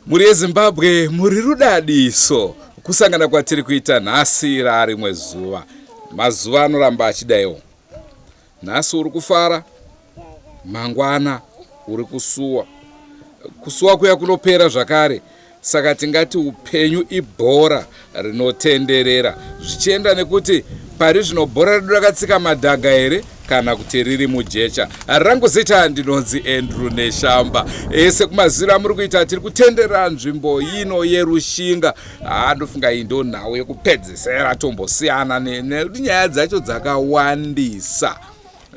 Mhuri yeZimbabwe muri rudadiso kusangana kwatiri kuita nhasi raarimwe zuva. Mazuva anoramba achidaiwo. Nhasi uri kufara, mangwana uri kusuwa. Kusuwa kuya kunopera zvakare. Saka tingati upenyu ibhora rinotenderera zvichienda nekuti pari zvino bhora redu rakatsika madhaga here kana kuti riri mujecha. Rangu zita ndinonzi Andrew Neshamba. Ese kumaziro amuri kuita tiri kutenderera nzvimbo ino yeRushinga. Haa ndofunga iyi ndo nhau yekupedzesera tombosiyana nekuti nyaya dzacho dzakawandisa.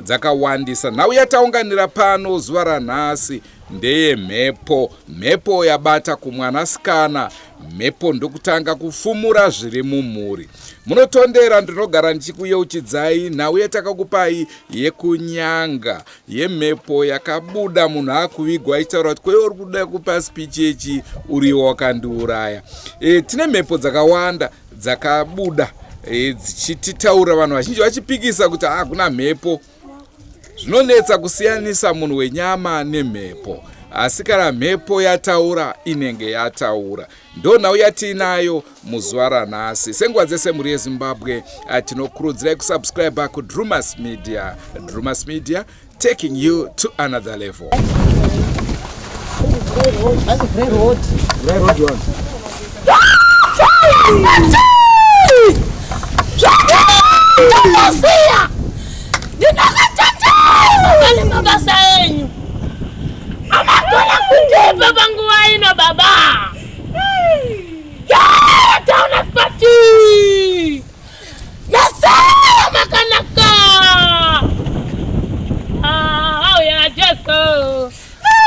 Dzakawandisa. Nhau yataunganira pano zuva ranhasi ndeyemhepo. Mhepo yabata kumwanasikana, mhepo ndokutanga kufumura zviri mumhuri. Munotondera ndinogara ndichikuyeuchidzai nhau yatakakupai yekunyanga yemhepo yakabuda munhu akuvigwa achitaura kuti kweiwe uri kuda kupa speech yechi uriwo wakandiuraya. E, tine mhepo dzakawanda dzakabuda e, dzichititaura vanhu vazhinji vachipikisa kuti hakuna ah, mhepo. Zvinonetsa kusiyanisa munhu wenyama nemhepo, asi kana mhepo yataura inenge yataura. Ndonhau yatiinayo muzuva ranhasi. Senguva dzese mhuri yeZimbabwe, eh, tinokurudzirai kusubscribe kuDrumas Media. Drumas Media taking you to another level. Ndinokutendai mabasa enyu amakona kundipa panguva ino baba. Taona pati Nasaya makanaka. Ah, auya Jesu.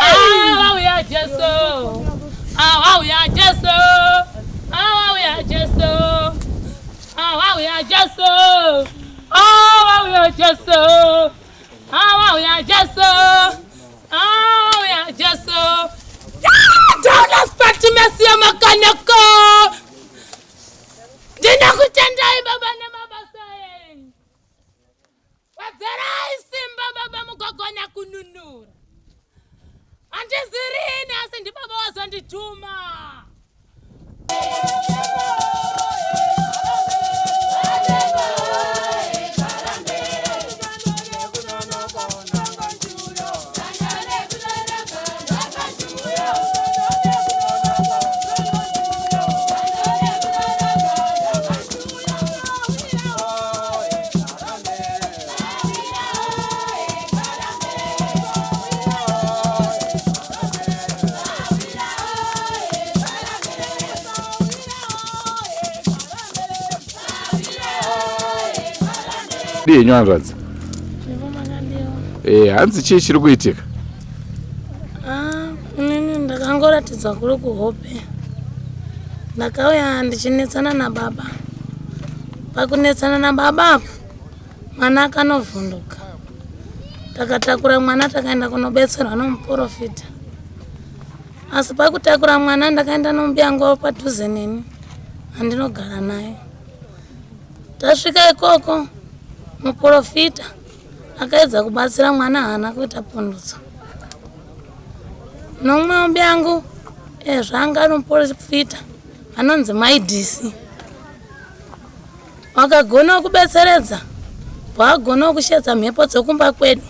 Ah, auya Jesu. Ah, auya Jesu. Ah, auya Jesu. Ah, auya Jesu. Ah, auya Jesu. Ah, auya Jesu. Ah, auya Jesu. Taona pati Mesia makanaka. Ndinokutendai baba nemabasa enyu. Wedzerai simba baba mugogona kununura. Handizirini asi ndibaba wazondituma. Dii henyu hanzvadzi? Eh, hanzi chii chiri kuitika? Ah, inini ndakangoratidza kuri kuhope. Ndakauya ndichinetsana nababa. Pakunetsana nababa apa mwana akanovhunduka. Takatakura mwana takaenda kunobetserwa nomuporofita. Asi pakutakura mwana ndakaenda nombuya wangu padhuze neni andinogara naye. Tasvika ikoko muporofita akaedza kubatsira mwana haana kuita pundutso. Nomumwe mubiyangu eh, zvanga ari muporofita anonzi Mai DC wakagona kubetseredza waagona kushedza mhepo dzekumba kwedu.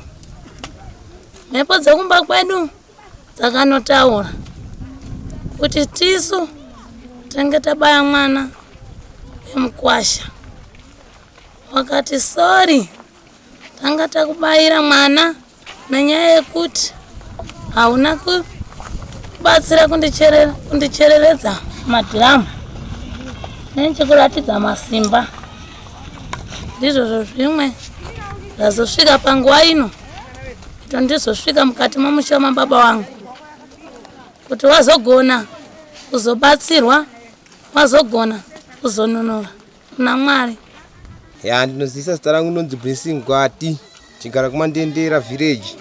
Mhepo dzekumba kwedu dzakanotaura kuti tisu tenge tabaya mwana wemukwasha wakati sori tanga takubayira mwana nenyaya yekuti hauna kubatsira kundichereredza madhiramu nenichikuratidza masimba ndizvozvo zvimwe zvazosvika panguva ino ito ndizosvika mukati momusha mababa wangu kuti wazogona kuzobatsirwa wazogona kuzonunura kuna Mwari. Ya, ndinozivisa zita rangu ndinonzi Blessing Gwati, tigara kuMandendera village.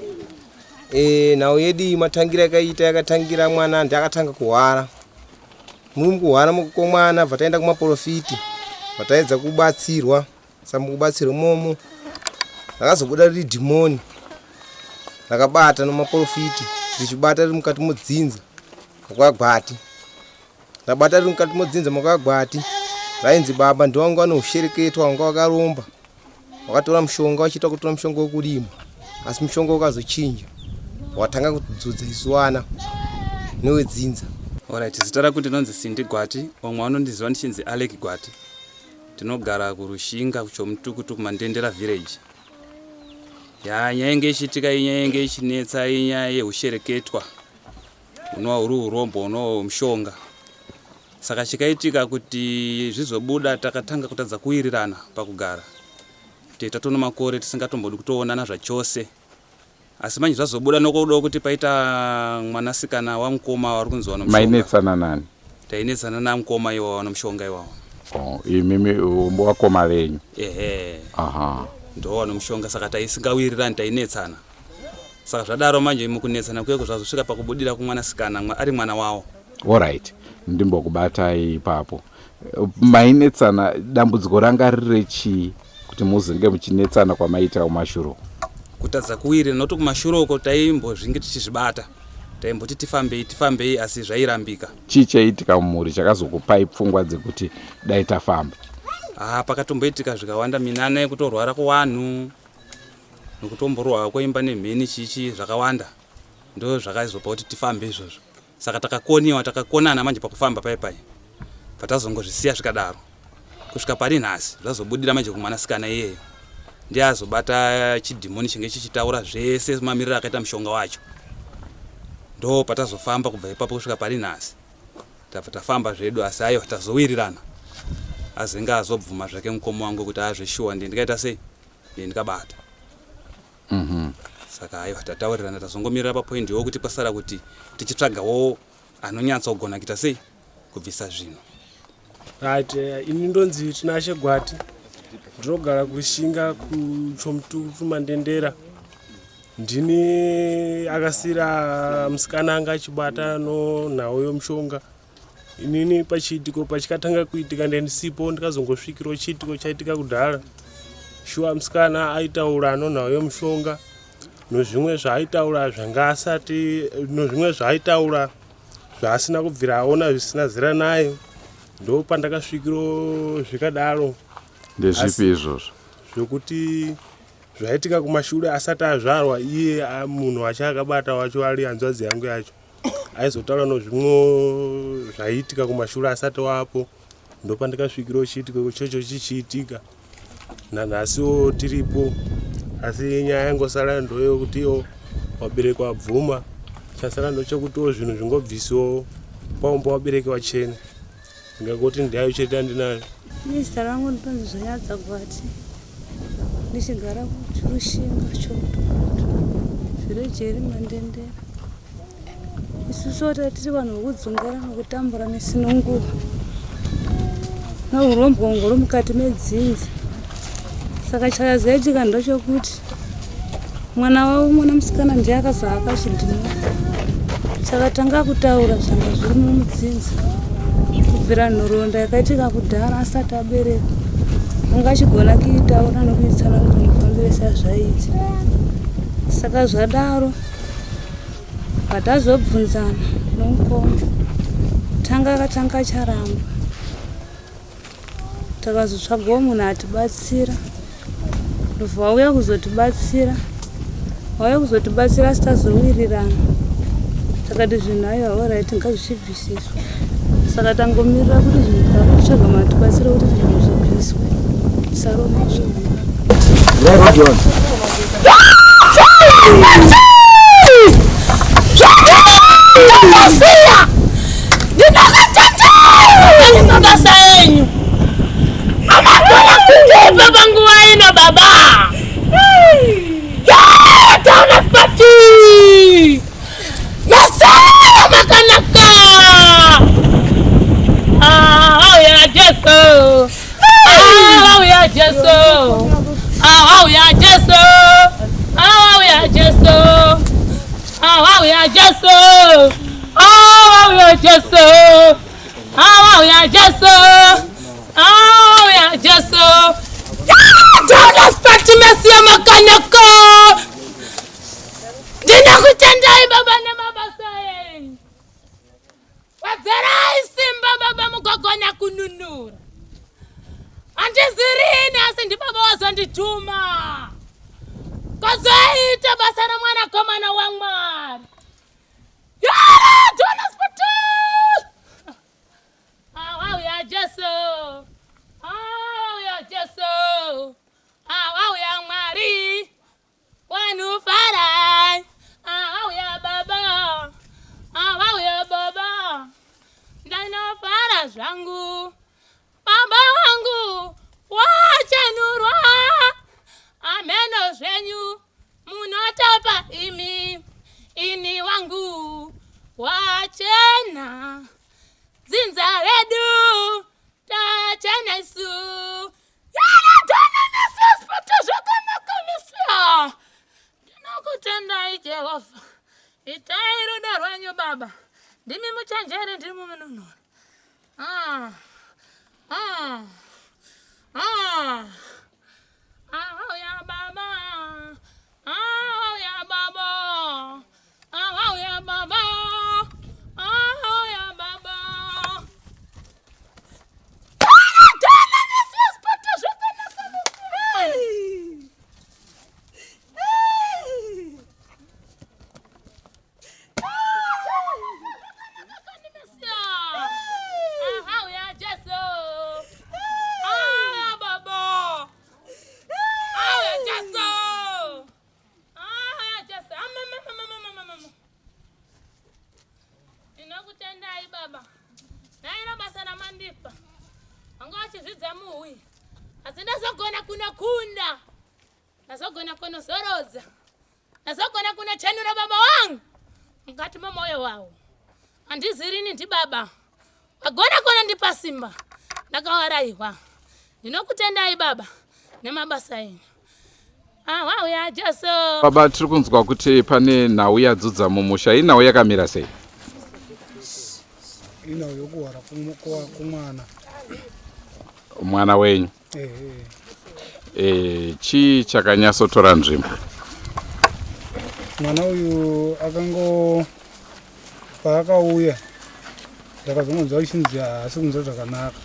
E, nhau yedu iyi matangira yakaita yakatangira mwana ndiakatanga kuhwara. Muri mukuhwara komwana bva taenda kumaporofiti bva taedza kubatsirwa sa mukubatsirwa imomo rakazobuda riri dhimoni rakabata nomaporofiti richibata riri mukati mudzinza kwagwati. Ndabata riri mukati modzinza makagwati vainzi baba ndiwangu vanoushereketwa wanga wakaromba wakatora mushonga wachiita kutora mushonga wekurima asi mushonga ukazochinja watanga kudzudza isu wana newedzinza. Alright, zita rako ndinonzi Cindy Gwati, vamwe vanondiziva ndichinzi Alec Gwati. Tinogara kuRushinga kuChomutukutu kuMandendera village. Ya nyaya inge ichiitika inyaya inge ichinetsa inyaya yehushereketwa hunova huri hurombo hunova hwemushonga. Saka chikaitika kuti zvizobuda takatanga kutadza kuwirirana pakugara. Teta tono makore tisingatombodi kutoonana zvachose. Asi manje zvazobuda nokuda kuti paita mwanasikana wamukoma wari kunzi wanomushonga. Mainetsana nani? Tainetsana namukoma iwawa wanomushonga iwawa. Oh, imimi wakoma venyu? Ehe. Aha. Ndo wanomushonga saka taisingawirirani tainetsana. Saka zvadaro manje mukunetsana kuyeko zvazosvika pakubudira kumwanasikana ari mwana wawo. Alright, ndimbokubatai ipapo. Mainetsana dambudziko ranga riri rechii kuti muzenge muchinetsana kwamaiita kumashure uko? Kutadza kuwirirana nokuti kumashure uko taimbozvinge tichizvibata. Taimboti tifambei tifambei asi zvairambika. Chii chaiitika mumhuri chakazokupai pfungwa dzekuti dai tafamba? Ah, pakatomboitika zvikawanda minana yekutorwara kuwanhu nokutomborohwa kweimba nemheni chii chii zvakawanda ndo zvakazopa kuti tifambe izvozvo. Saka takakoniwa takakonana manje pakufamba paye paye bvatazongozvisiya zvikadaro kusvika pari nhasi zvazobudira manje kumwanasikana iyeyo ndiye azobata chidhimoni chinge chichitaura zvese mamiriro akaita mushonga wacho ndo patazofamba kubva ipapo kusvika pari nhasi tabva tafamba zvedu asi aiwa tazowirirana azenge azobvuma zvake mukoma wangu kuti azveshuwa ndiye ndikaita sei ndiye ndikabata mm -hmm. Saka aiwa tataurirana tazongomirira papoint iwo kuti kwasara kuti tichitsvagawo anonyatsogona kuita sei kubvisa zvinhu. Right, ini ndonzi Tinashe Gwati ndinogara kuRushinga kuChomututu Mandendera. Ndini akasira musikana anga achibata nonhau yomushonga. Inini pachiitiko pachikatanga kuitika ndendisipo ndikazongosvikirawo chiitiko chaitika kudhara. Shuwa musikana aitaura nonhau yomushonga nozvimwe zvaaitaura zvanga asati nozvimwe zvaaitaura zvaasina kubvira aona zvisina zera naye ndopandakasvikiro zvikadaro. Ndezvipi izvozvo? Zvokuti zvaitika kumashure asati azvarwa iye munhu wacho akabata wacho ari hanzvadzi yangu yacho. Aizotaura nozvimwe zvaiitika kumashure asati wapo ndopandikasvikirawo chiitiko chocho chichiitika nanhasiwo tiripo asi nyaya yangosara ndoyekutiwo wabereki wabvuma chasara ndochekutiwo zvinhu zvingobvisiwo paumba wabereki wachena ndingangoti ndiayo chete andinayo. Ini zita rangu ndinonzi Zvanyadza Gwati ndichigara kuRushinga Chomutukutu vhireji iri Mandendera. Isusu tiri vanhu vokudzungaira nokutambura misi nonguva nohurombwa hungori mukati medzinza. Saka chakazoitika ndochokuti mwana wavo mwana musikana ndiye akazohaka chidhimoni chakatanga kutaura zvanga zviri mumudzinza kubvira nhoroondo yakaitika kudhara asati aberekwa anga achigona kuitaura nokuitsanangura mafambiro sezvaiita saka zvadaro Patazobvunzana nomukoma tanga akatanga acharamba takazotsvagawo munhu atibatsira ndobva vauya kuzotibatsira vauya kuzotibatsira asi tazowirirana takati zvinhu aiwa orit ngazvichibvisiswa saka tangomirira kuti zvinhu takutsvaga munhu atibatsira kuti zvinhu zvibviswe tisaroma zvinhu. Mabasa enyu amakona kundipa panguva ino baba taona pati Masaya makanaka auya Jesu auya Jesu auya Jesu auya Jesu auya Jesu auya Jesu auya Jesu auya Jesu Jonas Patimesiya makanaka Ndinokutendai baba nemabasa enyu. Wedzerai simba. Wazogona kununura. Handizirini asi ndibaba wazondituma. Kozoita basa ramwanakomana waMwari. Yara, Jonas Patel! Wauya Jesu. Wauya Jesu. Wauya Mwari. Vanhu farai. Wauya Baba. Wauya Baba. Ndinofara zvangu. Baba wangu wachenurwa. Ameno zvenyu munotapa imi. Ini wangu wachena. Dzinza redu tachena isu. Ndinokutendai Jehovha. Itai rudo rwenyu Baba. Ndimi muchenjeri, ndimi mununuri. Ah. Ah. Ah. Auya Baba. Auya Baba. Auya Baba. Auya Baba. Ndinokutendai baba. Nairo basa ramandipa. Wanga wachizvidza muhuyi. Asi ndazogona kunokunda. Ndazogona kunozorodza. Ndazogona kunochenura baba wangu mukati momwoyo wawo. Handizirini ndibaba. Wagona kunondipa simba. Ndakawaraiwa. Ndinokutendai baba nemabasa enyu. Wauya Jesu. Baba, tiri kunzwa kuti pane nhau yadzudza mumusha. Inhau yakamira sei? Inhau yokuhwara kumwana. Mwana wenyu? E, chii chakanyatsotora nzvimbo? Mwana uyu akango paakauya ndakazongonzwa achinzi haasi kunzwa zvakanaka.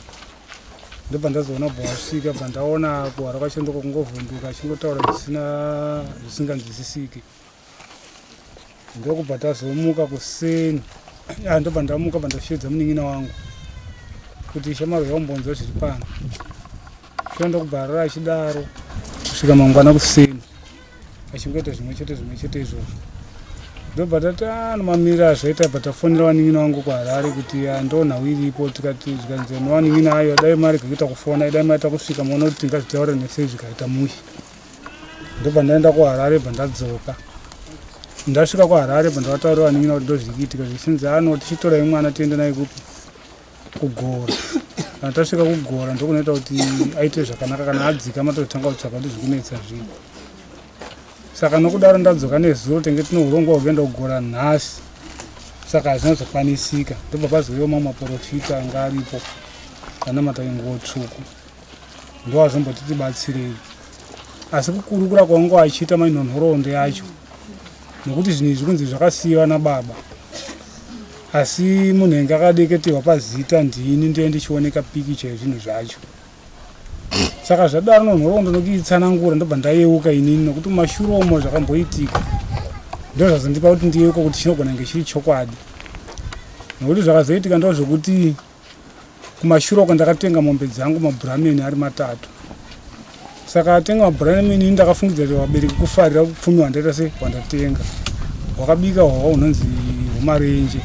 Ndobva ndazoona bva wasvika bva ndaona kuhwara kwacho ndokungovhunduka achingotaura zvisina zvisinganzwisisiki. Ndokubva tazomuka kuseni. Ah, ndobva ndamuka bva ndasheedza munin'ina wangu kuti shamwari yaumbonzwa zviri pano. Shuwa ndokubva arara achidaro kusvika mangwana kuseni achingoita zvimwe chete zvimwe chete izvozvo. Ndobva tati ah, mamiriro azvaita bva tafonera vanin'ina vangu kuHarare kuti ah, ndo nhau iripo tikati zvikanzi nevanin'ina ayo dai marega kuita kufona dai maita kusvika maona kuti tingazvitaura nesei zvikaita mushe. Ndobva ndaenda kuHarare bva ndadzoka. Ndasvika kuHarare bva ndavataurira vanin'ina kuti ndozviri kuitika zvichinzi ano tichitorai mwana tiende naye kupi kugora. Kana tasvika kugora ndokunoita kuti aite zvakanaka kana adzika matotanga kutsvaga kuti zvikunetsa zvii. Saka nokudaro ndadzoka nezuro tenge tine urongwa hwekuenda kugora nhasi. Saka hazvina kuzokwanisika. Ndobva pazouyawo mamwe maporofita anga aripo anamata inguwo tsvuku. Ndoazomboti tibatsirei. Asi kukurukura kwanga achiita mai nhoroondo yacho nokuti zvinhu izvi kunzi zvakasiyiwa nababa asi munhu enge akadeketerwa pazita ndini ndiye ndichioneka pikicha yezvinhu zvacho saka zvadaro nonhoroondo nokuitsanangura ndobva ndayeuka inini nokuti mumashure umo zvakamboitika ndozvazondipa kuti ndiyeuka kuti chinogona kunge chiri chokwadi nokuti zvakazoitika ndozvokuti Kumashure uko ndakatenga mombe dzangu mabhurameni ari matatu. Saka atenga mabhurameni ini ndakafungidzira kuti vabereki kufarira upfumi hwandaita se hwandatenga. Hwakabika hwahwa hunonzi hwemarenje.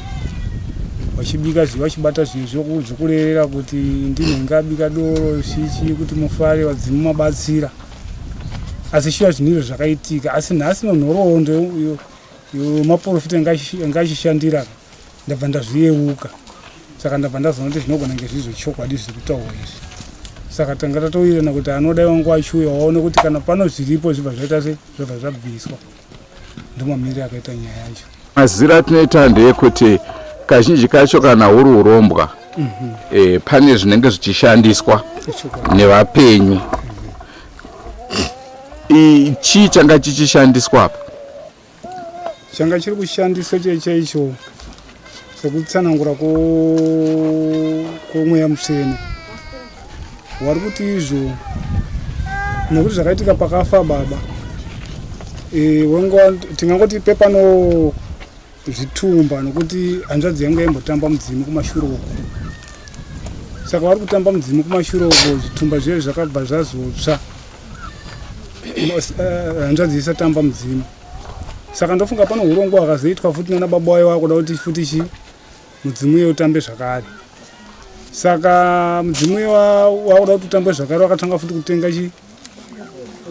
Vachibika zviyo vachibata zviyo zvokurerera kuti ndinenge abika doro chichi kuti mufare vadzimu mabatsira. Asi shuwa zvinhu izvo zvakaitika. Asi nhasi nonhoroondo yemaporofita anga achishandira ndabva ndazviyeuka saka ndabva ndazoona kuti zvinogona kunge zviri zvechokwadi zviri kutaurwa izvi saka tanga tatowirirana kuti anodai wangu achiuya waone kuti kana pano zviripo zvibva zvaita se zvobva zvabviswa ndomamiriro akaita nyaya yacho mazira atinoita ndeyekuti kazhinji kacho kana huri urombwa mm -hmm. e, pane zvinenge zvichishandiswa nevapenyu mm -hmm. chii changa chichishandiswa apa Changa chiri kushandiswa chaicho chaicho sekutsanangura kwomweya mutsvene. Wari kuti izvo nekuti zvakaitika pakafa baba e, wenguva tingangoti pepano zvitumba nokuti hanzvadzi yangu yaimbotamba mudzimu kumashure uko saka vari kutamba mudzimu kumashure uko zvitumba zviye zvakabva zvazotsva eh, hanzvadzi isatamba mudzimu saka ndofunga pano urongwa hwakazoitwa futi nana baba wayo wakuda kuti futi chi mudzimu iye utambe zvakare saka mudzimu iye wakuda kuti utambe zvakare wakatanga futi kutenga chi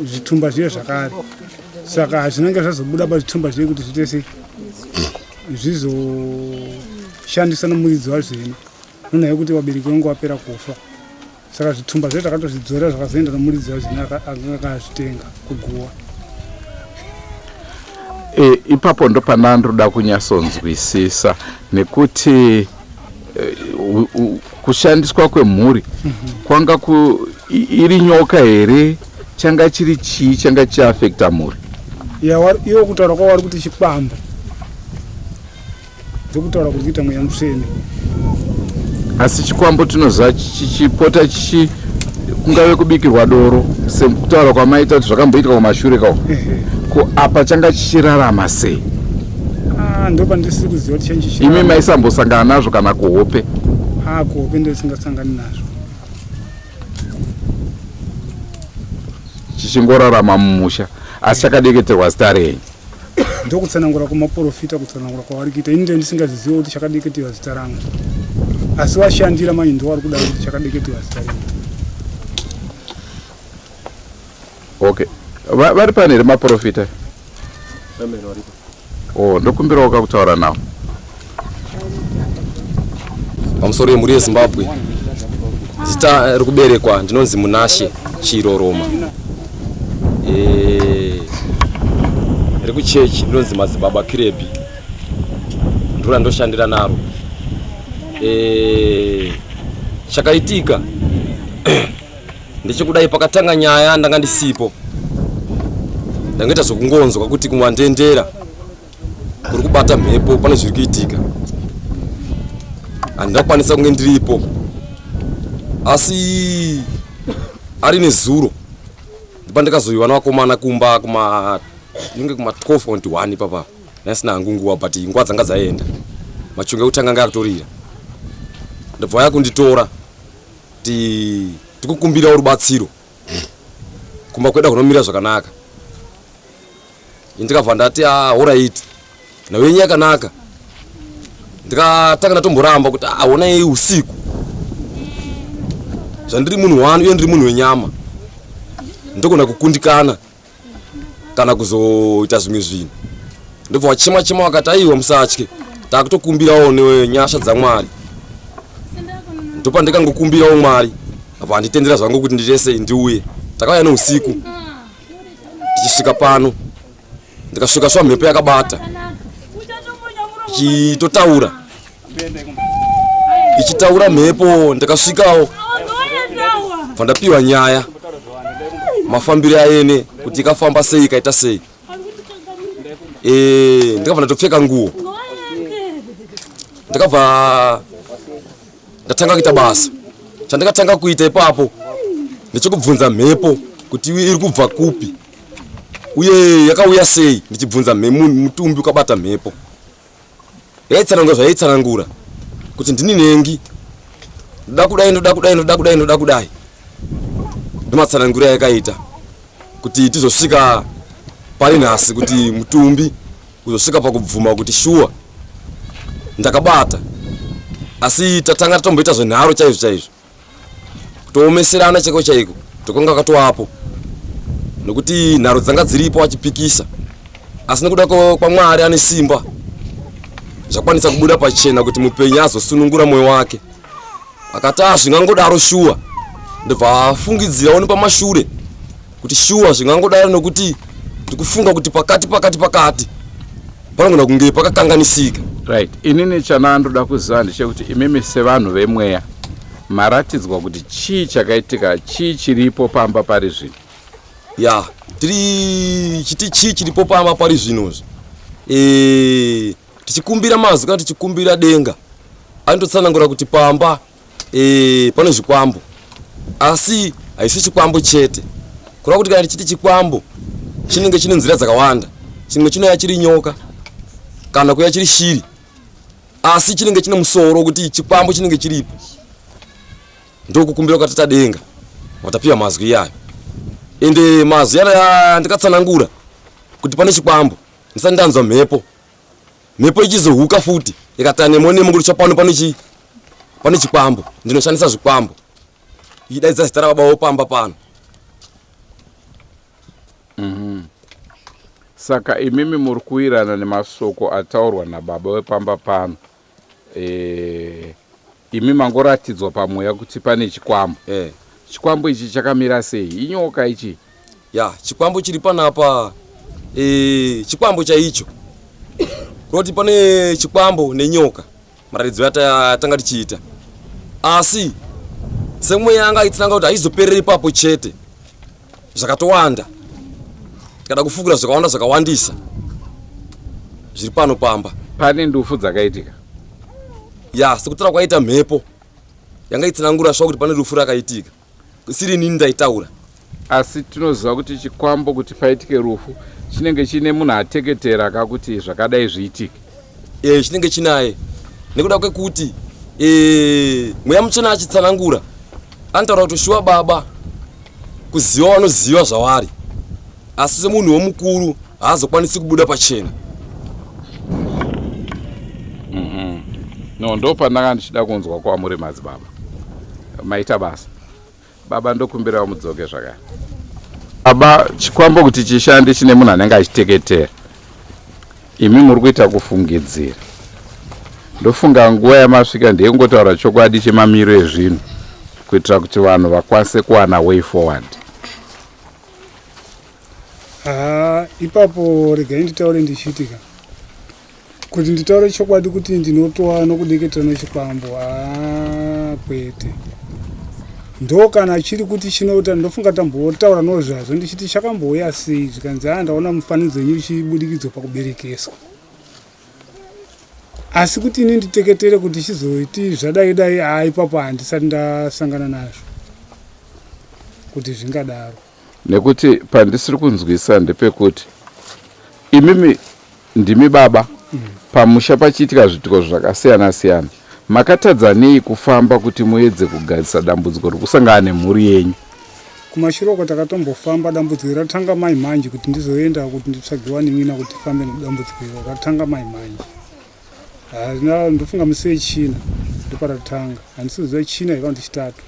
zvitumba zviye zvakare saka hazvinange zvazobuda ba zvitumba zviye kuti zviite sei zvizoshandisa nomuridzi wazvene nonhaya yekuti vabereki vangu vapera kufa saka zvitumba zviye takatozvidzora zvakazoenda nomuridzi wazvene akanga akazvitenga kuguwa E, ipapo ndopandandoda kunyasonzwisisa nekuti e, kushandiswa kwemhuri kwanga ku, iri nyoka here changa chiri chii changa chiafekta mhuri iwo kutaura kwavo vari kuti chikwambo ndokutaura kuri kuita mweya mutsvene asi chikwambo tinoziva chichipota chichi kungave kubikirwa doro sekutaura kwamaita kuti zvakamboitika kumashure kao ko apa changa chichirarama sei ah, ndopandisiri kuziva kuti change imi maisambosangana nazvo kana kuhope ah, kuhope ndoisingasangani nazvo chichingorarama mumusha asi chakadeketerwa zita renyu ndokutsanangura kwemaporofita kutsanangura kwavari kuita ini ndisingazviziva kuti chakadeketerwa zita rangu asi washandira manje ndowari kuda kuti chakadeketerwa zita renyu okay vari pane here maporofita Oh, ndokumbirawo kakutaura nawo. Pamusoro yemhuri yeZimbabwe, zita rekuberekwa ndinonzi Munashe Chiroroma. Eh, rekuchechi ndinonzi Madzibaba Kirebi, ndiro randoshandira naro. Eh, chakaitika ndechekudai pakatanga nyaya ndanga ndisipo ndangaita zvekungonzwa kuti kumwandendera kuri kubata mhepo pane zviri kuitika handina kukwanisa kunge ndiripo asi ari nezuro ndipandikazoiwa navakomana kumba kuma inenge kuma 12.1 ipapa ndasina hangu nguva but nguva dzanga dzaenda machunga ekutanga anga akutorira ndobva vaya kunditora kuti tikukumbirawo rubatsiro kumba kwedu kunomira zvakanaka ndikabva ndati ah, horaiti nhau yenyu yakanaka ndikatanga ndatomboramba kuti ah, honai usiku zvandiri munhu wani uye ndiri munhu wenyama ndogona kukundikana kana kuzoita zvimwe zvinhu ndobva wachema chema wakati aiwa musatye takutokumbirawo nenyasha dzamwari ndopandikangokumbirawo mwari apo handitendera zvangu kuti nditese ndiuye takauya neusiku tichisvika pano ndikasvika swa mhepo yakabata ichitotaura ichitaura mhepo ndikasvikawo bva ndapiwa nyaya mafambiro ayene kuti ikafamba sei ikaita sei e, ndikabva ndatopfeka nguo ndakabva ndatanga kuita basa chandakatanga kuita ipapo ndechekubvunza mhepo kuti iri kubva kupi uye yakauya sei ndichibvunza mutumbi ukabata mhepo yaitsanangura zvayaitsanangura kuti ndini nengi ndoda kudai ndoda kudai ndoda kudai ndoda kudai ndomatsanangura yakaita kuti tizosvika pari nhasi kuti mutumbi kuzosvika pakubvuma kuti shuwa ndakabata asi tatanga tatomboita zvenharo chaizvo chaizvo kutoomeserana chaiko chaiko tokanga katoapo nokuti nharo dzanga dziripo achipikisa asi nekuda kwamwari ane simba zvakwanisa kubuda pachena kuti mupenyu azosunungura mwoyo wake akati ah zvingangodaro shuwa ndobva afungidzirawo nepamashure kuti shuwa zvingangodaro nokuti ndikufunga kuti pakati pakati pakati panogona kunge pakakanganisika right inini chanandoda kuziva ndechekuti imimi sevanhu vemweya maratidzwa kuti chii chakaitika chii chiripo pamba pari zvino ya tiri chiti chii chiripo pamba pari zvinozvi e, tichikumbira mazwi kana tichikumbira denga anototsanangura kuti pamba E, pane zvikwambo asi haisi chikwambo chete kureva kuti kana tichiti chikwambo chinenge chine nzira dzakawanda chimwe chinouya chiri nyoka kana kuya chiri shiri asi chinenge chine musoro kuti chikwambo chinenge chiripo ndokukumbira kwatata denga watapiwa mazwi iyayo ende mazwi aya ndikatsanangura kuti pane chikwambo ndisati ndanzwa mhepo mhepo ichizohuka futi ikata nemo nemo kuti chapano pane chi pane chikwambo ndinoshandisa zvikwambo ichidaidza zita rababa wopamba pano mm -hmm. Saka imimi muri kuwirana nemasoko ataurwa nababa wepamba pano e, imi mangoratidzwa pamweya kuti pane chikwambo e. Chikwambo ichi chakamira sei? Inyoka ichi? Ya, chikwambo chiri panapa e, chikwambo chaicho kuroti pane chikwambo nenyoka mararidzo yatanga tichiita asi semweya anga aitsananga kuti haizopereri ipapo chete zvakatowanda tikada kufukura zvakawanda zvakawandisa zviri pano pamba pane ndufu dzakaitika ya sekutaura kwaita mhepo yanga itsanangura sva kuti pane rufu rakaitika siri inini ndaitaura asi tinoziva kuti chikwambo kuti paitike rufu chinenge chiine munhu ateketera ka kuti zvakadai zviitike e, chinenge chinaye nekuda kwekuti e, mweya mutsvene achitsanangura anotaura kuti shuwa baba kuziva vanoziva zvavari asi semunhu womukuru haazokwanisi kubuda pachena mm-hmm. no ndo pandanga ndichida kunzwa kwamuri madzibaba maita basa baba ndokumbirawo mudzoke zvakare baba chikwambo kuti chishande chine munhu anenge achiteketera imi muri kuita kufungidzira ndofunga nguva yamasvika ndeyekungotaura chokwadi chemamiro ezvinhu kuitira kuti vanhu vakwanise kuwana way forward Haa ipapo regai nditaure ndichiitika kuti nditaure chokwadi kuti ndinotoa nokudeketera nechikwambo haa kwete ndo kana chiri kuti chinoita ndofunga tambotaura nozvazvo ndichiti chakambouya sei zvikanzi haa ndaona mufananidzo wenyu uchibudikidzwa pakuberekeswa asi kuti ini nditeketere kuti chizoiti zvadai dai haa ipapo handisati ndasangana nazvo kuti zvingadaro Nekuti pandisiri kunzwisa ndepekuti imimi ndimi baba pamusha pachiitika zvitiko zvakasiyana siyana makatadza nei kufamba kuti muedze kugadzisa dambudziko riri kusangana nemhuri yenyu? Kumashure uko takatombofamba dambudziko ratanga mai manje kuti ndizoenda kuti nditsvage wanin'ina kuti tifambe nedambudziko iro ratanga mai manje. Hazvina ndofunga musi wechina ndoparatanga handisi kuziva china here kana kuti chitatu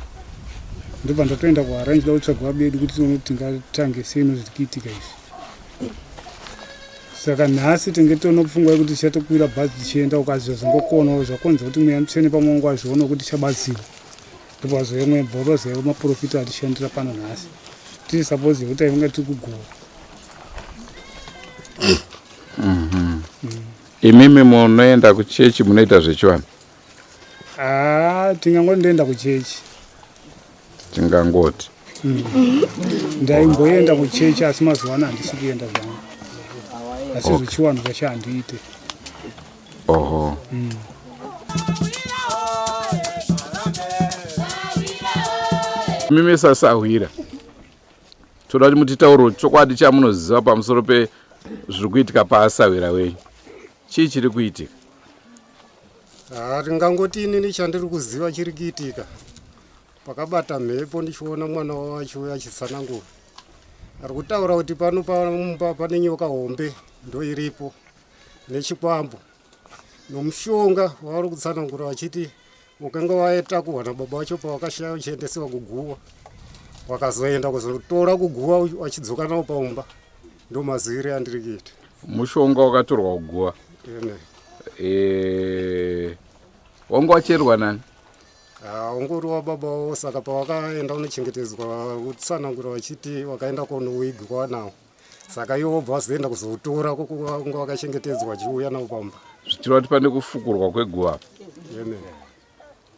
ndobva ndatoenda kuharare ndichida kutsvaga vabedu kuti tione kuti tingatange sei nozviri kuitika izvi saka nhasi tenge tione pfungwa yekuti tichatokwira bhazi tichienda ukazi zvazongokonawo zvakonza kuti mweya mutsvene pamwe wangu azviona kuti tichabatsirwa ndobva mweya bhoroza maprofita atishandira pano nhasi tiri suppose yekuti tainge tiri kugowa mm -hmm. Imimi munoenda kuchechi munoita zvechivanhu? Haa tingangoti ndoenda kuchechi. Tingangoti. Ndaimboenda kuchechi asi mazuva ano handisi kuenda zvangu. Asi okay. Zvechivanhu zvacho handiite. Oho. Mimi sasahwira. Toda kuti mutitaurire chokwadi chamunoziva pamusoro pezviri kuitika paasahwira wenyu. Chii chiri kuitika? Haa tingangoti inini chandiri kuziva chiri kuitika pakabata mhepo ndichiona mwana wacho achitsanangura ari kutaura kuti pano pamumba pane nyoka hombe ndoiripo nechikwambo nomushonga wavari kutsanangura vachiti Ukanga waitakurwa nababa wacho pawakashaya uchiendesiwa kuguva wakazoenda kuzotora kuguva wachidzoka nawo paumba ndomazivire andiri kuita. Mushonga wakatorwa kuguva e, wanga wacherwa nani? Ungori wababa wavo saka pawakaenda unochengetedzwa kutsanangura vachiti wakaenda konowigwa nawo saka iwo wobva wazoenda kuzoutora kunga wakachengetedzwa wachiuya nawo pamba zvichireva kuti pane kufukurwa kweguva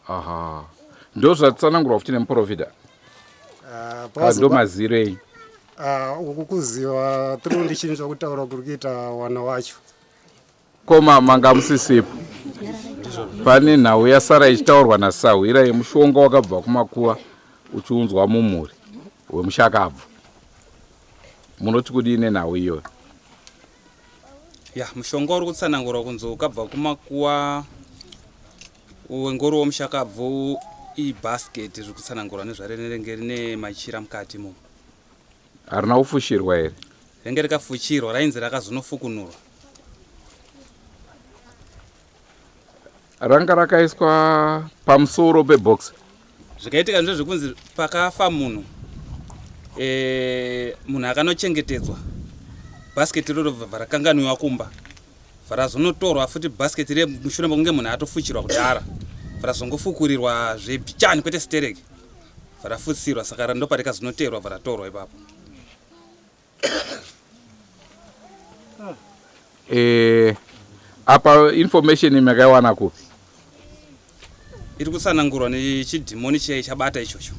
aha ndo zvatsanangurwa futi nemuprofita ah, ndo maziro enyu ah, uku kuziva tiri ndichinzwa kutaura kuri kuita wana wacho Ko manga musisipo? Ndizvozvo. Pane nhau yasara ichitaurwa nasahwira yemushonga wakabva kumakuva uchiunzwa mumhuri wemushakabvu. Munoti kudii nenhau iyoyo? Ya, mushonga uri kutsanangurwa kunzi ukabva kumakuwa wengoro womushakabvu ibasket riri kutsanangurwa nezvarinenge rine machira mukati imomo. Harina kufushirwa here? Renge rikafuchirwa rainzi rakazonofukunurwa. Ranga rakaiswa pamusoro pebox. Zvikaitika ndezvekunzi pakafa munhu e, munhu akanochengetedzwa bhasiketi iroro bva rakanganwiwa kumba bva razonotorwa futi bhasiketi riye mushure mekunge munhu atofuchirwa kudhara bva razongofukurirwa zvebichani kwete stereki bva rafutsirwa saka ndoparikazonoteerwa bva ratorwa ipapo. Eh, apa information makaiwana kupi? Iri kutsanangurwa nechidhimoni chiya chabata ichocho.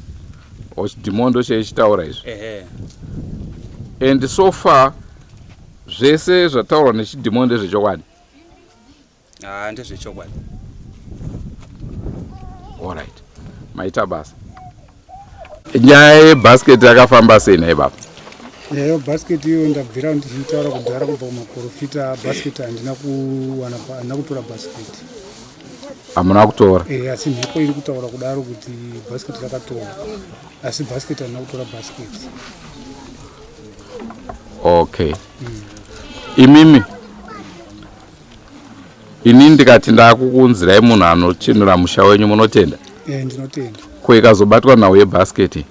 O chidhimoni ndochaichitaura izvi. Ehe. And so far zvese zvataurwa nechidhimoni ndezvechokwadi. Haa ndezvechokwadi. Alright. Maita basa. Nyaya yebasket yakafamba sei nhai baba? Nyaya yebasket iyo ndabvira ndichitaura kudhara kubva kumaporofita basket handina kuwana handina kutora basket. Hamuna kutora? Eh, asi mhepo iri kutaura kudaro kuti basket rakatora. Asi basket handina kutora basket. Okay. Imimi Ini ndikati ndakukuunzirai munhu anochenura musha wenyu munotenda? Eh, ndinotenda. Ko ikazobatwa nhau yebasket?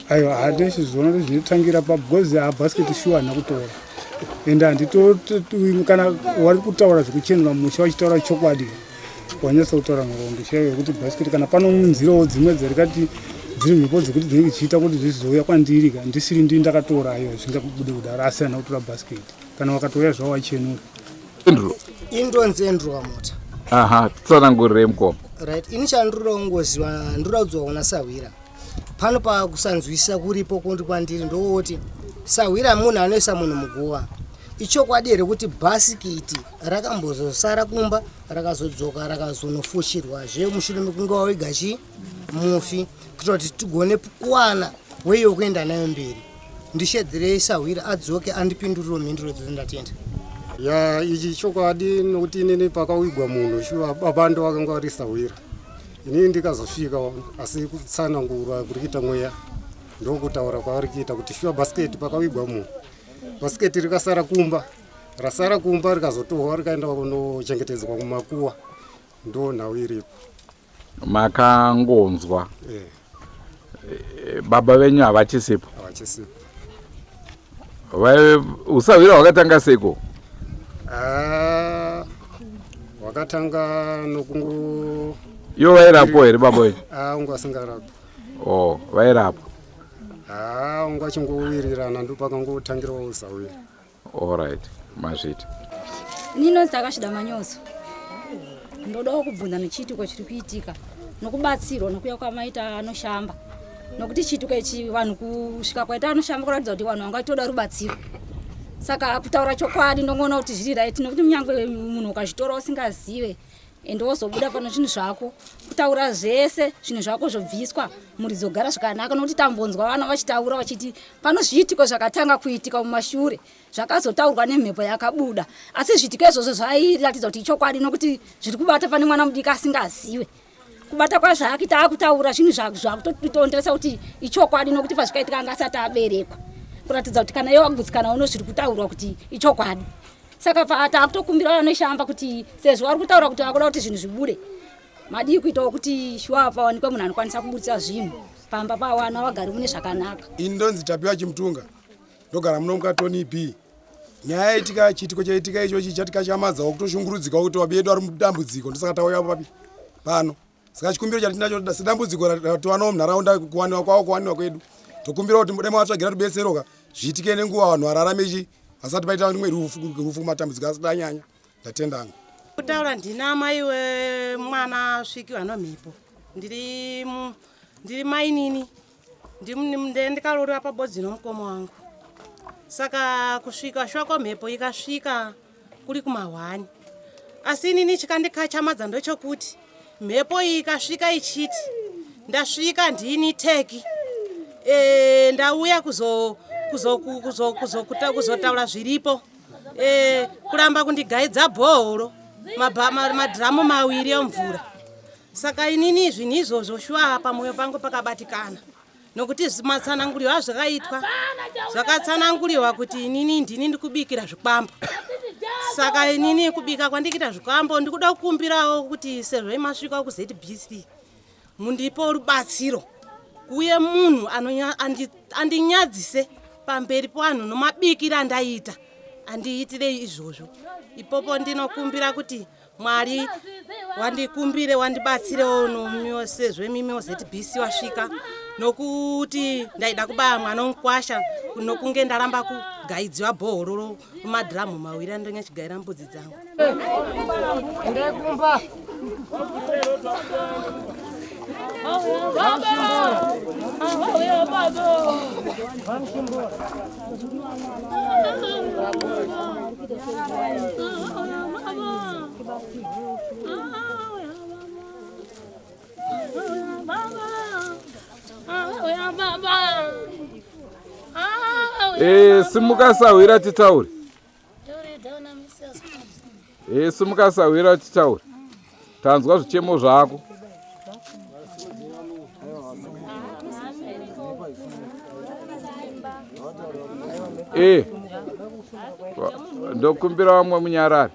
Aiwa, handizvizoona kuti zvinotangira pa because ha basket shuwa handina kutora. Ende handito kana wari kutaura zvekuchenura musha wachitaura chokwadi wanyatsa kutaura nhoroondo chaiyo yekuti basket kana pano munzirawo dzimwe dzarikati dziri mhepo dzekuti dzinenge dzichiita kuti zvizouya kwandiri ka ndisiri ndini ndakatora aiwa zvingabude kudaro asi handina kutora basket kana wakatouya zvavo wachenura. Andrew. Ini ndonzi Andrew Kamota. Aha, tsanangurirei mukoma. Right, ini chandinoda kungoziva ndinoda kudzoka kuna Sahwira. Pano pakusanzwisisa kuripo kundi kwandiri ndokuti Sahwira munhu anoisa munhu muguva. Ichokwadi here kuti bhasikiti rakambozosara kumba rakazodzoka rakazonofushirwa zve mushure mekunge wawiga chii mufi kuitira kuti tigone kuwana way yokuenda nayo mberi ndishedzerei sahwira adzoke andipinduriro mhinduro idzodzo ndatenda ya ichi chokwadi nokuti inini pakawigwa munhu shuwa baba ndo vakanga vari sahwira inini ndikazosvika asi kutsanangura kuri kuita mweya ndokutaura kwavari kuita kuti shuwa bhasiketi pakawigwa munhu bhasiketi rikasara kumba rasara kumba rikazotorwa rikaenda kunochengetedzwa kumakuwa ndo nhau iripo Makangonzwa eh. eh. Baba venyu havachisipo? Havachisipo. Vaive usahwira hwakatanga seiko? Ah, hwakatanga nokungo Ivo vairapwa here baba venyu? Ah, ungu asingarapwa. Oh, vairapwa. Ah, ungu achingowirirana ndopakangotangirawo usahwira. Alright, mazvita. Ini ndinonzi Takashida Manyoso. Ndodawo kubvunza nechiitiko chiri kuitika nokubatsirwa nokuya kwamaita anoshamba nokuti chiitiko ichi vanhu kusvika kwaita anoshamba kuratidza kuti vanhu vanga toda rubatsiro saka kutaura chokwadi ndongoona kuti zviri right nokuti munyange munhu ukazvitora usingazive ende wozobuda pano zvinhu zvako kutaura zvese zvinhu zvako zvobviswa mhuri dzogara zvakanaka nokuti tambonzwa vana vachitaura vachiti pano zviitiko zvakatanga kuitika mumashure zvakazotaurwa nemhepo yakabuda asi zviitiko izvozvo zvairatidza kuti ichokwadi nokuti zviri kubata pane mwana mudiki asingazive kubata kwazvaakita akutaura zvinhu zvakutotonderesa kuti ichokwadi nokuti pazvikaitika anga asati aberekwa kuratidza kuti kana iye wagutsikana uno zviri kutaurwa kuti ichokwadi saka takutokumbira vanoshamba kuti sezvo vari kutaura kuti vakuda kuti zvinhu zvibude madii kuitawo kuti shuwa pawanikwe munhu anokwanisa kuburitsa zvinhu pamba pawana vagari mune zvakanaka. Ini ndonzi Tapiwa Chimutunga ndogara muno mukatoni B. Nyaya yaitika chiitiko chaitika ichochi chatikashamadzawo kutoshungurudzikawo kuti wabi yedu ari mudambudziko ndosaka tauya papi pano. Saka chikumbiro chatinacho sedambudziko ratiwanawo munharaunda kuwaniwa kwavo kuwaniwa kwedu tokumbira kuti dai mavatsvagira rubetsero ka zviitike nenguva vanhu vararame chi vasati paita rimwe rufu rufu matambudziko asati anyanya ndatenda hangu. Kutaura ndini amai wemwana asvikiwa nomhepo ndiri ndiri mainini ndikaroorwa pabodzi nomukoma wangu saka kusvika shoko mhepo ikasvika kuri kumahwani. Asi inini chikandikachamadza ndochokuti mhepo iyi ikasvika ichiti ndasvika ndini teki e, ndauya kuzotaura zviripo e, kuramba kundigaidza bhohoro madhiramu mawiri emvura. Saka inini zvinhu izvozvo shuwa pamwoyo pangu pakabatikana nokuti matsanangurirwo azvakaitwa zvakatsananguriwa kuti inini ndini ndikubikira zvikwambo. Saka inini kubika kwandikuita zvikwambo ndikuda kukumbirawo kuti sezvo imasvika kuZBC mundipo rubatsiro kuuye munhu andinyadzise pamberi pevanhu nomabikiro andaiita andiitirei izvozvo. Ipopo ndinokumbira kuti Mwari wandikumbire wandibatsirewo nomio sezvo imimi ZBC wasvika nokuti ndaida kubaya mwana womukwasha nokunge ndaramba kugaidziwa bhohoro romadhiramu mawiri andinge chigaira mbudzi dzangu. Endai kumba. Eh, simuka sahwira titaure. Eh, simuka sahwira titaure. Tanzwa zvichemo zvako. Eh. Ndokumbira vamwe munyarare.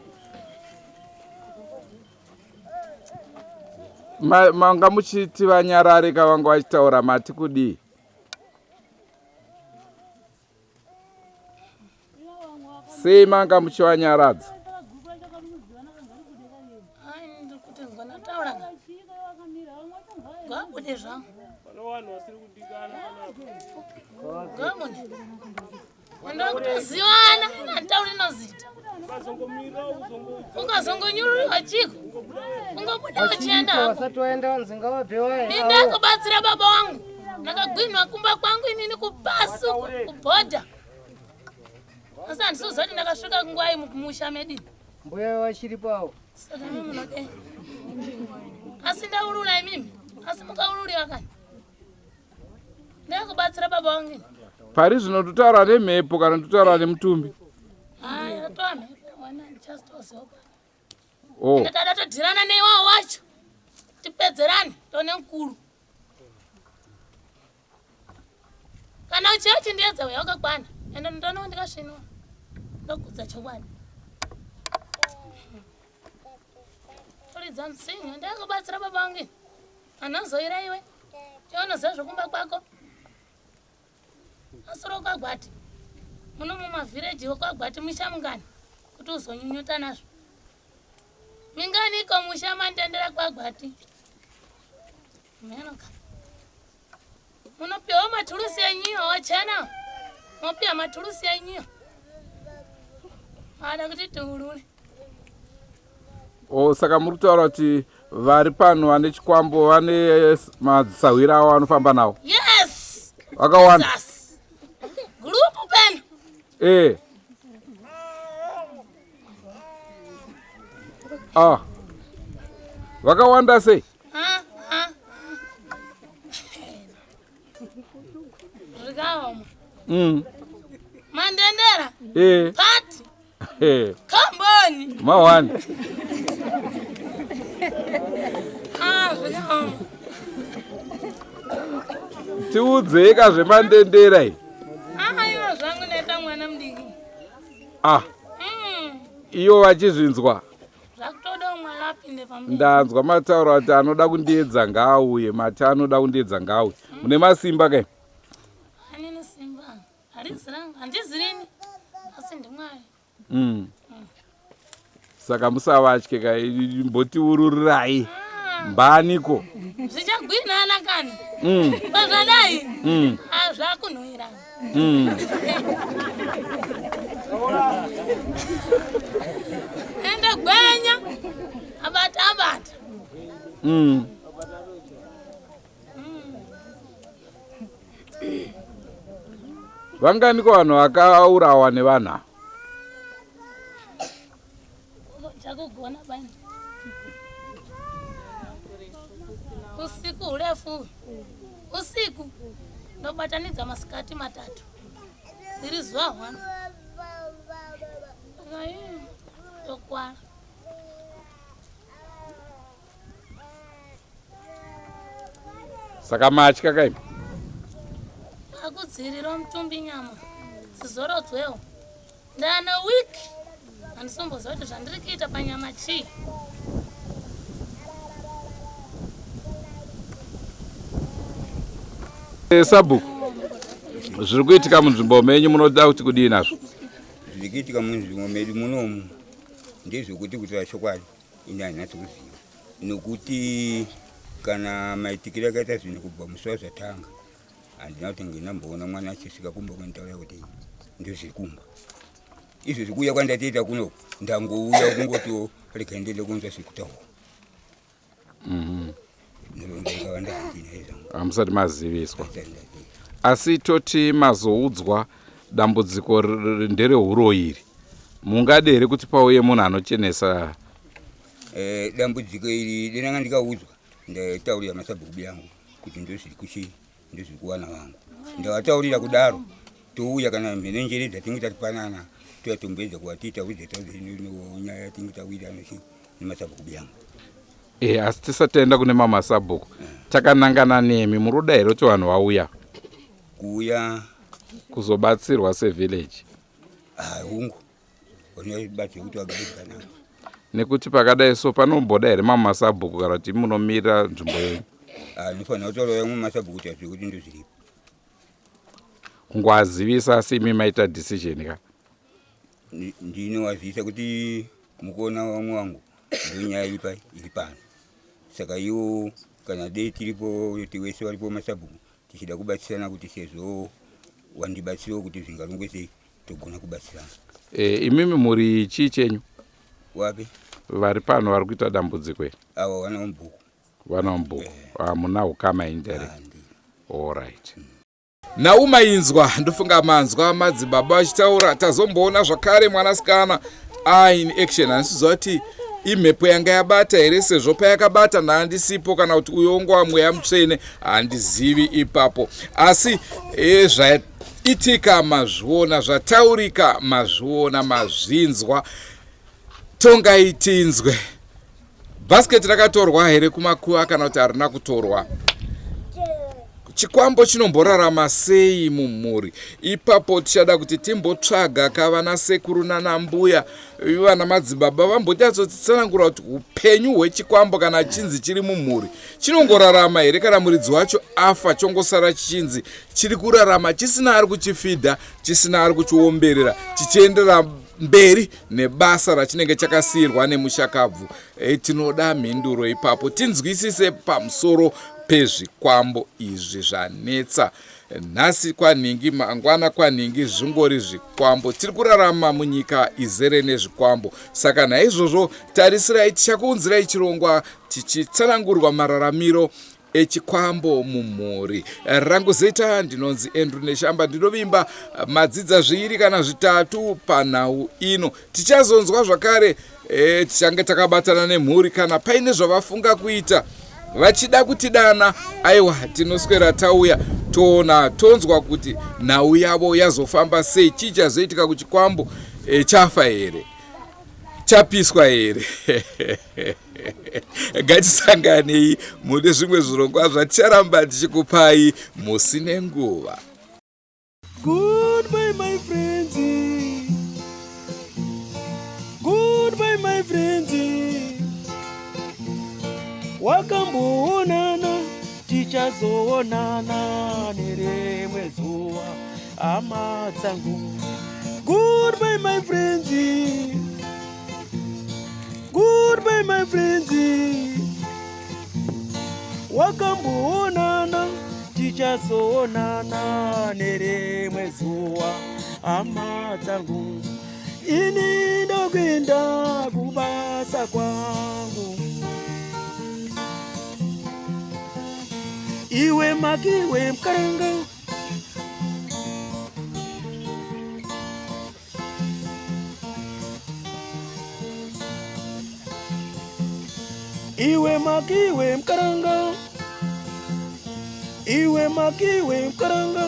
Manga muchiti vanyarare ka vanga vachitaura mati kudii? Sei manga muchivanyaradza? Ndakutozivana handitauri nozita ungazongonyururiwa chiko ungobuda uchienda hako. Ndakabatsira baba wangu ndakagwinwa kumba kwangu inini kupasi kubhodha asi handisiuziva kuti ndakasvika nguva mumusha medini mbuya vachiripo avo saka imi munodei asi ndaurura imimi asi mukaururiwa kani Ndakakubatsira baba wangu ini. Pari zvino totaura nemhepo kana totaura nemutumbi? Haya, toa mhepo wana ndichazitoziva bwana. Oh. Ende tada todhirana neiwawo wacho. Tipedzerane tone mukuru. Kana uchiya uchindiedza uya wakakwana. Ende ndinoona ndikasvinwa. Ndokudza chokwadi. Toridza mutsinga ndakakubatsira baba wangu ini. Anozoira iwe. Iwe unoziva zvekumba kwako. Asoro kwagwati. Muno mumavhireji kwagwati misha mungani kuti uzonyunyuta nazvo. Mingani iko musha mandendera kwagwati. Menoka. Munopiwa maturusi enyiyo wachena. Mopiwa maturusi enyiyo. Mada kuti tiurure. O, saka muri kutaura kuti vari pano vane chikwambo vane madzisahwira avo vanofamba nawo? Yes. Vakawanda. Jesus. Group peno. Eh. Ah. Vakawanda sei? Ah, ah. Zvikaoma. Mandendera. Eh. Party. Eh. Kamboni. Mawani. Ah, zvakaoma. Tiudzei ka zvemandendera iyi. Ah, ivo zvangu ndaita mwana mudiki. Ah. Iyo vachizvinzwa. Zvakutoda mwari apinde pamberi. Ndanzwa matauro ati anoda kundiedza ngaauye, mati anoda kundiedza ngaauye. Mune masimba kai? Anini simba. Harizi rangu, handizi rini, asi ndiMwari. Saka musavatye ka, mbotiururirai. Mbaniko? Zvichagwinana kani. Pazvadai. Ah, zvakunhuwirana. Ende gwenya abata abata. Vanganiko vanhu vakaurawa nevanhu ava? Chakugona bai. Usiku hurefu usiku ndobatanidza masikati matatu riri zuva hwani tokwara. Saka matya kaimi? Akudziirira mutumbi nyama dzizorodzwewo. Ndane week handisomboziva kuti zvandiri kuita panyama chii. Eh, sabhuku, zviri kuitika munzvimbo menyu munoda kuti kudii nazvo? Zviri kuitika munzvimbo medu munomu ndezvekuti kutaura chokwadi ini handinatsi kuziva nokuti kana maitikiro akaita zvinhu kubva musi wazvatanga handina kuti ndinamboona mwana achisvika kumba kunditaurira kuti ndozviri kumba izvo zvikuuya kwandatoita kuno ndangouya kungoti rega ndiende kunzwa zviri kutaurwa. Nhoroondo yakawanda handina izvangu. Hamusati maziviswa, asi toti mazoudzwa dambudziko nderehuroyi iri, mungade here kuti pauye munhu anochenesa? Dambudziko iri denanga ndikaudzwa ndaitaurira masabhuku yangu kuti ndozviri kuchii ndozviri kuwana vangu ndavataurira kudaro touya kana mhene njere dzatinge tatipanana touya tomboedza kuvatita udze taudze nyaya yatinge tawirana chi nemasabhuku yangu. E, asi tisati taenda kune mamasabhuku takanangana nemi, muri kuda here kuti vanhu vauya kuuya kuzobatsirwa sevillage? Hungu, vanobatsira kuti vagare zvakanaka. Nekuti pakadai so panomboda here mamasabhuku kana kuti munomirira nzvimbo yenyu? Ndinofanira kutaura vamwe masabhuku kuti azvive kuti ndozviripo. Kungoazivisa, asi imi maita decision ka? Ndinovazivisa kuti mukuona vamwe wangu ndonyaya iri pai iri pano, saka iwo kana dei tiripo kuti wese varipo masabhuku tichida kubatsirana kuti sezvo wandibatsirawo kuti zvingarongwe sei togona kubatsirana. E, imimi muri chii chenyu? Wapi? Vari pano vari kuita dambudziko iri. Ava vana vamubhuku. Vana vamubhuku, hamuna ukama indirect? Allright. Nhau mainzwa, ndofunga manzwa madzibaba vachitaura. Tazomboona zvakare mwanasikana in action. Handisiziva kuti imhepo yanga yabata here sezvo payakabata ndaandisipo, kana kuti uyo ungova mweya mutsvene, handizivi ipapo. Asi e, zvaitika mazviona, zvataurika mazviona, mazvinzwa. Tongai tinzwe, bhasiketi rakatorwa here kumakuva kana kuti harina kutorwa? Chikwambo chinomborarama sei mumhuri? Ipapo tichada kuti timbotsvaga kavana sekuru nanambuya, vana madzibaba vambonyatsotitsanangura kuti upenyu hwechikwambo kana chinzi chiri mumhuri chinongorarama here kana muridzi wacho afa, chongosara chichinzi chiri kurarama chisina ari kuchifidha, chisina ari kuchiomberera, chichiendera mberi nebasa rachinenge chakasiyirwa nemushakabvu. Tinoda mhinduro ipapo tinzwisise pamusoro pezvikwambo izvi zvanetsa nhasi kwanhingi, mangwana kwanhingi, zvingori zvikwambo. Tiri kurarama munyika izere nezvikwambo, saka naizvozvo tarisirai, tichakuunzirai chirongwa tichitsanangurwa mararamiro echikwambo mumhuri. Rangu zita ndinonzi Andrew Neshamba. Ndinovimba madzidza zviiri kana zvitatu panhau ino. Tichazonzwa zvakare, tichange takabatana nemhuri kana paine zvavafunga kuita vachida kutidana. Aiwa, tinoswera tauya toona tonzwa kuti nhau yavo yazofamba sei, chii chazoitika kuchikwambo, chafa here, chapiswa here? Ngatisanganei mune zvimwe zvirongwa zvaticharamba tichikupai musi nenguva. Goodbye my friends. Goodbye my friends. Wakamboonana tichazoonana nerimwe zuva hama dzangu. Goodbye my friends. Goodbye my friends. Wakamboonana tichazoonana nerimwe zuva hama dzangu. Ini ndokuenda kubasa kwangu. Iwe makiwe mkaranga. Iwe makiwe mkaranga. Iwe makiwe mukaranga.